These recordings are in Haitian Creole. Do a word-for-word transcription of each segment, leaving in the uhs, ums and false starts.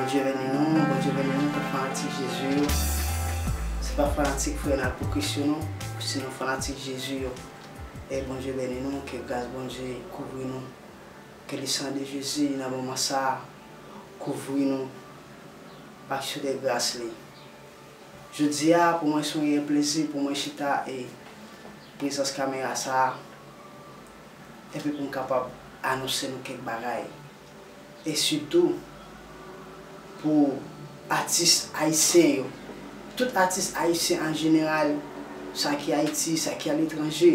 Bondye beni nou, Bondye beni nou, tout fanatik Jezi yo. Se pa fanatik frè n al pou Kris yo non, sinon fanatik Jezi yo. E Bondye beni nou, ke gras Bondye kouvri nou. Ke le san de Jezi nan moman sa a kouvri nou ak sou de gras li. Jodi a, pou mwen, se yon reyèl plezi pou mwen chita e prezans kamera sa a, epi pou m kapab anonse nou kèk bagay. E sitou, pou atis ayisyen yo, tout atis ayisyen an jeneral, sa ki Ayiti, sa ki aletranje.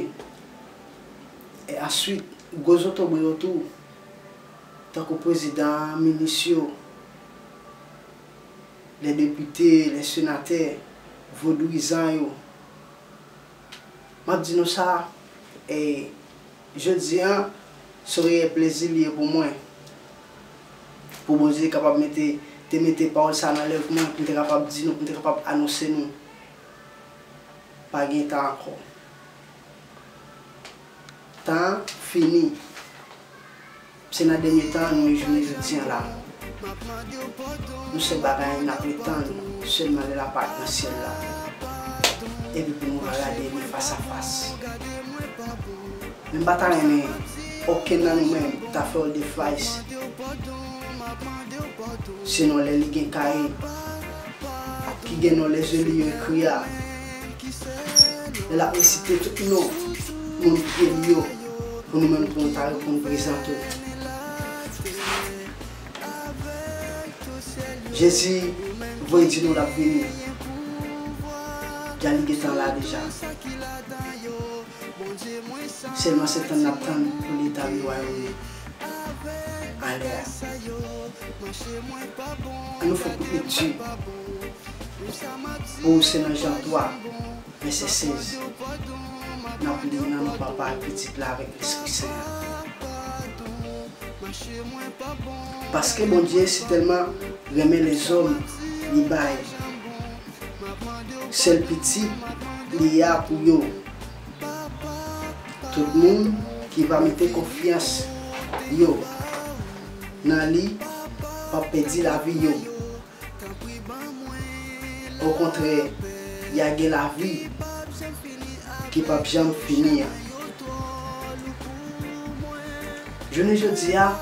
E answit, gwo zotobre yo tou, tankou prezidan an, minis yo, lè depite, lè senatè, vodouyizan yo. M ap di nou sa, e jodi a, se yon reyèl plezi li ye pou mwen. Pou Bondye kapab mete, te mete pawòl sa nan lèv mwen, pou m te kapab di nou, pou m te kapab anonse nou. Pa gen tan ankò. Tan an fini. Se nan dènye tan an nou ye jounen jodi a la. Nou sèl bagay n ap ret tann sèlman lè l ap parèt nan syèl la. Epi pou nou va gade li fas a fas. Men m pa ta renmen okenn nan nou menm ta fè yon defayis. Sinon lè li gen kay ki gen non lèzeli yo ekri a, lè l ap resite tout non moun pye li yo, pou nou menm pou nou ta reponn prezan tou. Jezi voye di nou l ap vini. Dja li gentan la deja. Sèlman se tann n ap tann pou li etabli wayòm li anlè a. Ann nou fè yon kout lekti pou se nan Jan twa, vèsè sèz. N ap li nan non Papa ak Pitit la avèk Lespri Sen an. Paske Bondye sitèlman renmen lèzòm, li bay sèl Pitit li a pou yo. Tout moun ki va mete konfyans yo nan li p ap pèdi lavi yo. Okontrè, y a gen lavi ki p ap janm fini an. Jounen jodi a,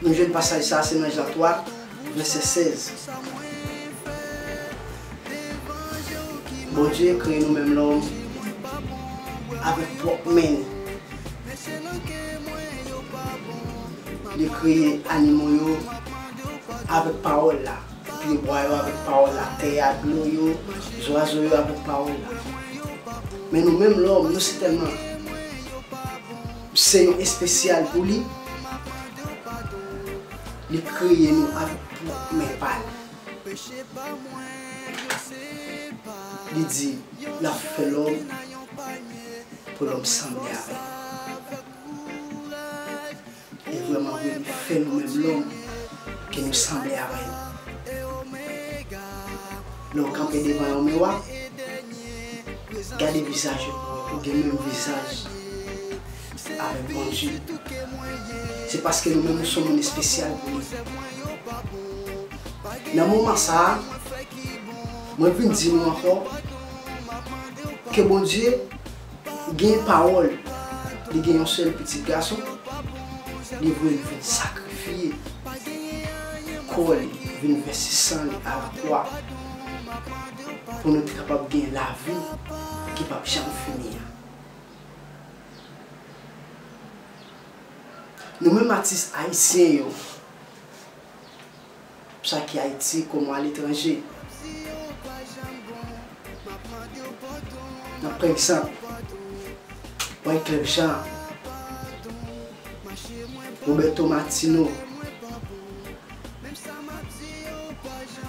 nou jwenn pasaj sa a, se nan Jan twa, vèsè sèz. Bondye kreye nou menm lòm avèk pwòp men li. Li kreye animo yo avèk pawòl la. Pyebwa yo avèk pawòl la, tè a, dlo yo, zwazo yo avèk pawòl la. Men nou menm lòm, nou sitèlman se yon espesyal pou li. Li kreye nou avèk pwòp men pa li. Li di l ap fè lòm pou lòm sanble avè l. E vrèman vre, li fè nou menm lòm ke nou sanble avè l. Lè w kanpe devan yon miwa, gade vizaj ou pou wè ou gen menm vizaj avèk Bondye. Se paske nou menm nou se yon moun espesyal pou li. Nan moman sa a, mwen vin di nou ankò ke Bondye gen pawòl, li gen yon sèl pitit gason, li voye l vin sakrifye kò li, vin vèse san li alakwa, pou nou te kapab gen lavi ki p ap janm fini an. Nou menm atis ayisyen yo, sa ki Ayiti kòm aletranje. Nan pa egzanp, Wyclef Jean, Roberto Martino,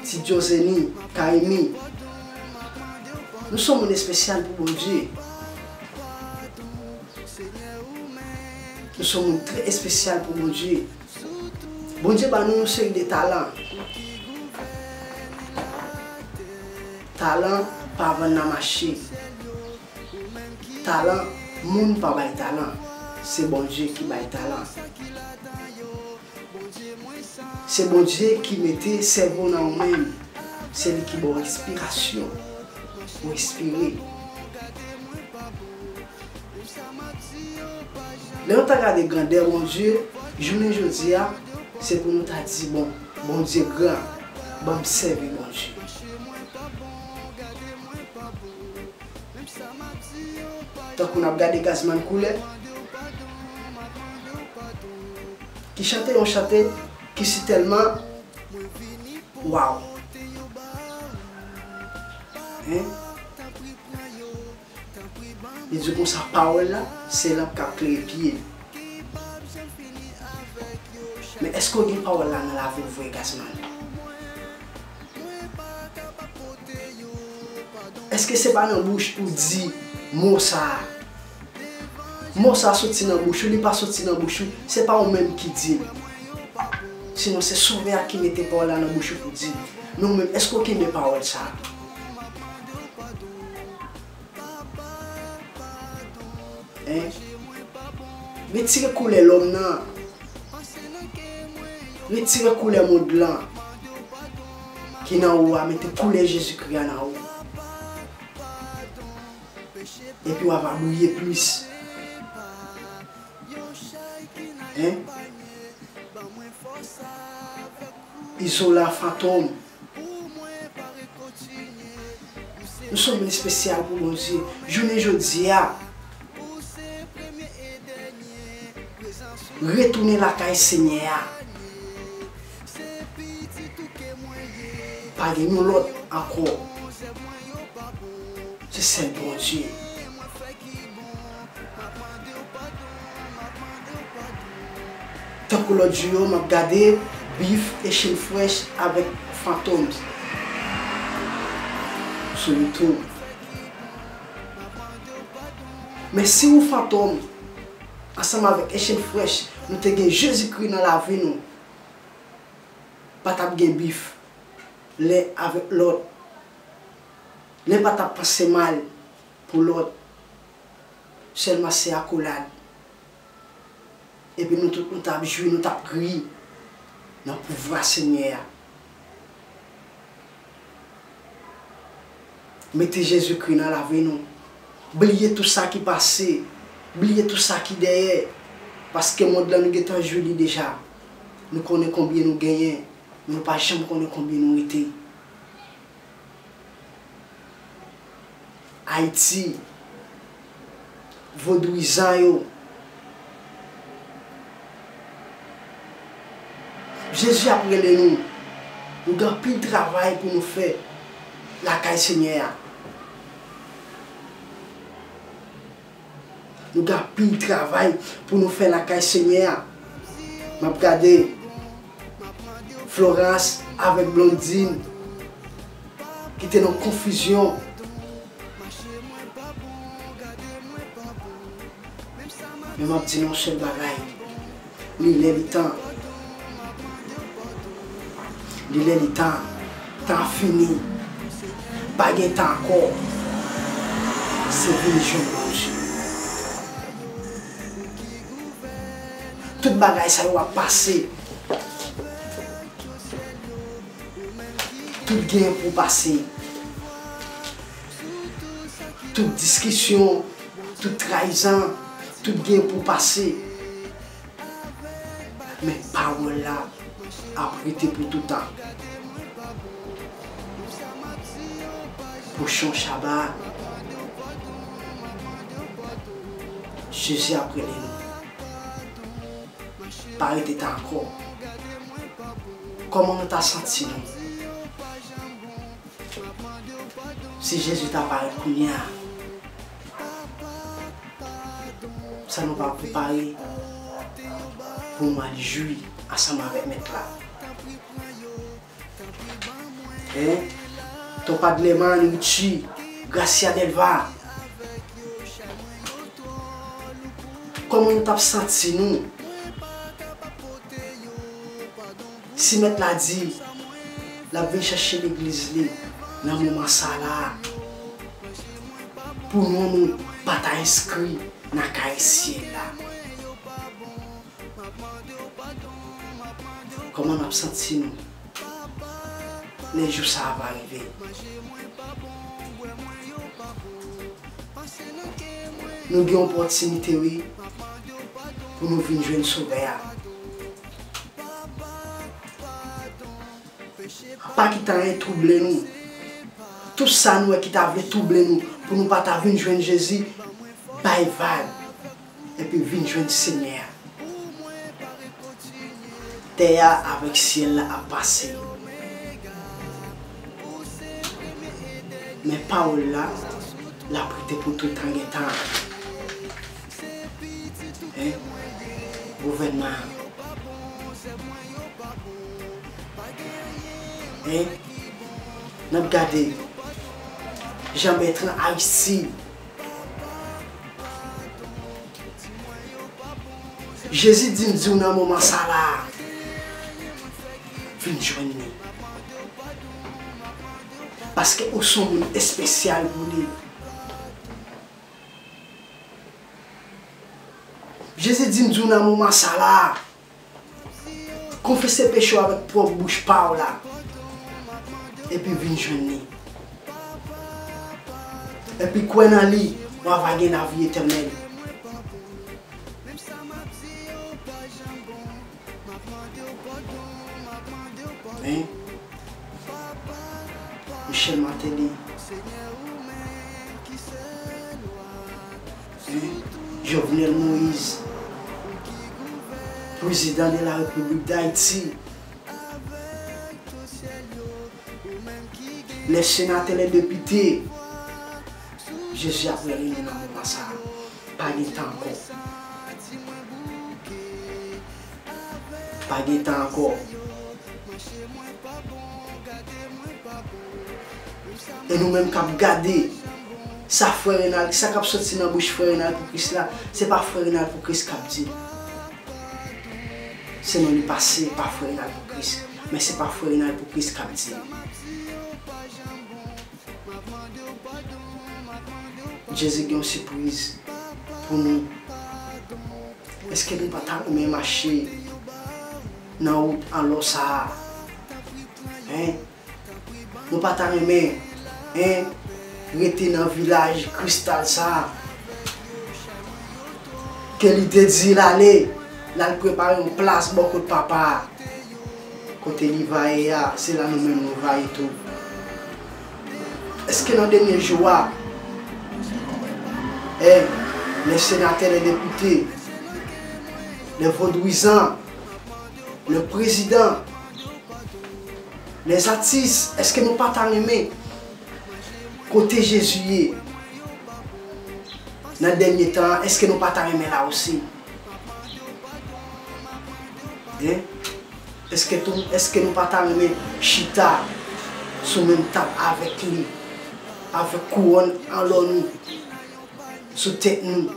Ti Djozeni, Kaymi. Nou se yon moun espesyal pou Bondye. Nou se yon moun trè espesyal pou Bondye. Bondye ba nou yon seri de talan. Talan pa vann nan mache. Talan, moun pa bay talan. Se Bondye ki bay talan. Se Bondye ki mete sèvo nan ou menm. Se li ki ba w respirasyon pou w respire. Lè nou ta gade grandè Bondye, jounen jodi a, se pou nou ta di, bon, Bondye gran, ban m sèvi Bondye. Tankou n ap gade Gazman Koulè, ki chante yon chante ki si tèlman waw. Hein? Li di konsa, pawòl la, se lanp k ap klere pye m. Men èske w gen pawòl la nan lavi w vre, Gazman? Èske se pa nan bouch ou di mo sa a? Mo sa a soti nan bouch ou, li pa soti nan bouch ou, se pa ou menm ki di l. Sinon, se Sovè a ki mete pawòl la nan bouch ou pou di l. Men ou menm, èske w kenbe pawòl sa a? Hein? Retire koulè lòm nan. Retire koulè mond lan ki nan ou a, mete koulè Jezikri a nan ou. Epi w a va briye plis. Hein? Izola Fantom. Nou se yon moun espesyal pou Bondye. Jounen jodi a, retounen lakay Senyè a. Pa gen yon lòt ankò. Se sèl Bondye. Tankou lòt jou yo, m ap gade Beef Haitian Fresh avèk Fantom sou YouTube. Men si ou Fantom, ansanm avèk Haitian Fresh, nou te gen Jezikri nan lavi nou, pa t ap gen bif len avèk lòt. Len pa t ap panse mal pou lòt. Sèlman se akolad. Epi nou tout nou t ap jwi, nou t ap ri nan pouvwa Senyè a. Mete Jezikri nan lavi nou. Bliye tout sa ki pase. Bliye tout sa ki dèyè. Paske mond lan nou gentan jwi li deja. Nou konnen konbyen nou genyen, men nou pa janm konnen konbyen nou rete. Ayiti, vodouyizan yo. Jezi ap rele nou. Nou gen anpil travay pou nou fè lakay Senyè a. Nou gen anpil travay pou nou fè lakay Senyè a. M ap gade Florence avèk Blondine ki te nan konfizyon. Men m ap di nou yon sèl bagay. Li lè, li tan. Li lè, li tan. Tan fini. Pa gen tan ankò. Se vin jwenn Bondye. Tout bagay sa yo ap pase. Tout gen pou pase. Tout diskisyon, tout trayizan, tout gen pou pase. Men pawòl la ap rete pou toutan. Pwochen Saba, Jezi ap rele nou. Pa rete tan ankò. Kòman nou ta santi nou si Jezi ta parèt kounye a? Sa nou pa prepare pou nou al jwi ansanm avèk Mèt la? Hein? Ton Padleman, Richie, Gracia Delva. Kòman nou t ap santi nou si Mèt la di l ap vin chache legliz li nan moman sa la a, pou non nou pa ta enskri nan kay syèl la? Kòman n ap santi nou lè jou sa a va rive? Nou gen opòtinite, wi, pou nou vin jwenn Sovè a. Pa kite anyen twouble nou. Tout sa nou wè ki ta vle twouble nou, pou nou pa ta vin jwenn Jezi, bay vag, epi vin jwenn Senyè a. Tè a avèk syèl la ap pase. Men pawòl la, l ap rete pou toutan gen tan. Hein? Gouvènman an. Hein? N ap gade jan Bètran Aristid. Jezi di m di w nan moman sa la, vin jwenn li. Paske ou se yon moun espesyal pou li. Jezi di m di w nan moman sa la, konfese peche w avèk pwòp bouch pa w la, epi vin jwenn li. Epi kwè nan li, w a va gen lavi etènèl. Hein? Michel Martelly. Hein? Jovenel Moïse, président de la République d'Haïti. Les sénateurs, les députés. Jezi ap rele nou nan moman sa a. Pa gen tan ankò. Pa gen tan ankò. E nou menm k ap gade sa frè Renald, sa k ap soti nan bouch frè Renald pou Kris la, se pa frè Renald pou Kris k ap di l. Se non li pase pa frè Renald pou Kris, men se pa frè Renald pou Kris k ap di l. Jezi gen yon sipriz pou nou. Èske nou pa ta renmen mache nan wout anlò sa a? Hein? Nou pa ta renmen, hein, rete nan vilaj kristal sa a? Ke li te di l ale, l al prepare yon plas bò kot Papa a. Kote li va ye a, se la nou menm nou va ye tou. Èske nan dènye jou a, eh, les sénateurs, les députés, les vodouyizan, le président, les artistes, èske nou pa ta renmen kote Jezi ye nan dènye tan an, èske nou pa ta renmen la osi? Hein? Èske tou, èske nou pa ta renmen chita sou menm tab avèk li, avèk kouwòn anlò nou sou tèt nou,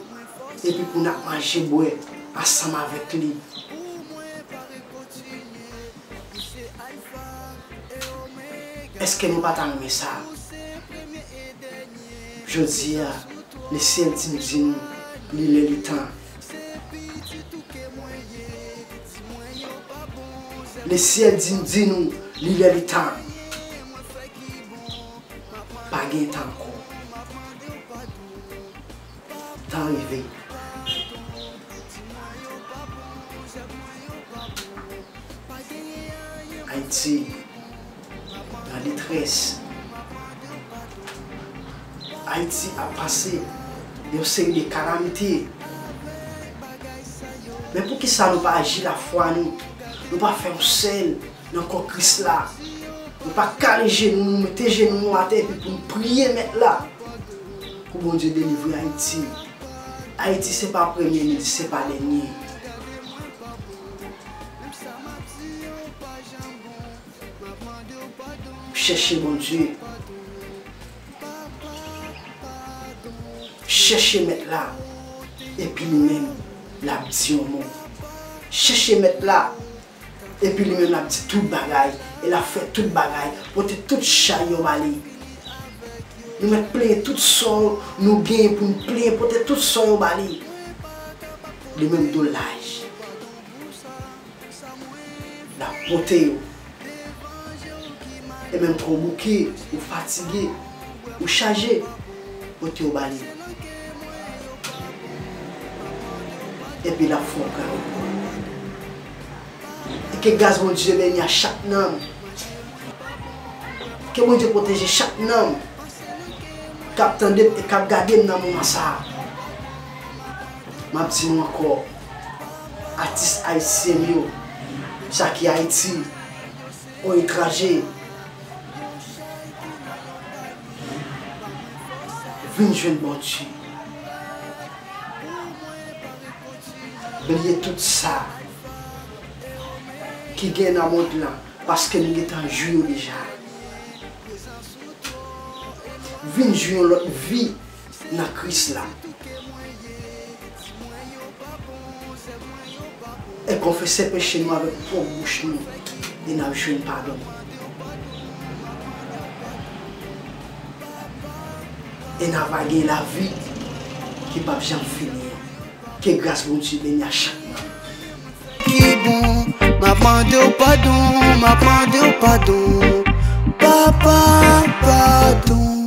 epi pou n ap manje bwè ansanm avèk li? Èske nou pa ta renmen sa? Jodi a, lesyèl di m di nou, li lè li tan. Lesyèl di m di nou, li lè li tan. Pa gen tan ankò. Tan rive. Ayiti nan detrès. Ayiti ap pase yon seri de kalamite. Men poukisa nou pa aji lafwa nou? Nou pa fè yon sèl nan kò Kris la. Nou pa kale jenou nou, mete jenou nou atè epi pou n priye Mèt la pou Bondye delivre Ayiti. Ayiti se pa premye, ni se pa dènye. Chèche Bondye. Chèche Mèt la. Epi li menm, l ap di yon mo. Chèche Mèt la. Epi li menm l ap di tout bagay, e l ap fè tout bagay, pote tout chay yo ba li. Nou mèt plenyen tout sa nou genyen pou n plenyen, pote tout sa yo ba li. Li menm do l laj. L ap pote yo. E menm ke w bouke, ou fatige, ou chaje, pote yo ba li. Epi l ap fè w pran repò. E ke gras Bondye beni a chak nanm. Ke Bondye pwoteje chak nanm k ap tande m e k ap gade m nan moman sa a. M ap di nou ankò, atis ayisyen m yo, sa ki Ayiti, o etranje, vin jwenn Bondye. Bliye tout sa ki gen nan mond lan, paske nou gentan jwi yo deja. Vin jwi yon lòt vi nan Kris la. E konfese peche nou avèk pwòp bouch nou, e n ap jwenn padon. E n a va gen lavi ki p ap janm fini an. Ke gras Bondye beni a chak moun. Ki bon, m ap mande w padon, m ap mande w padon. Papa, padon.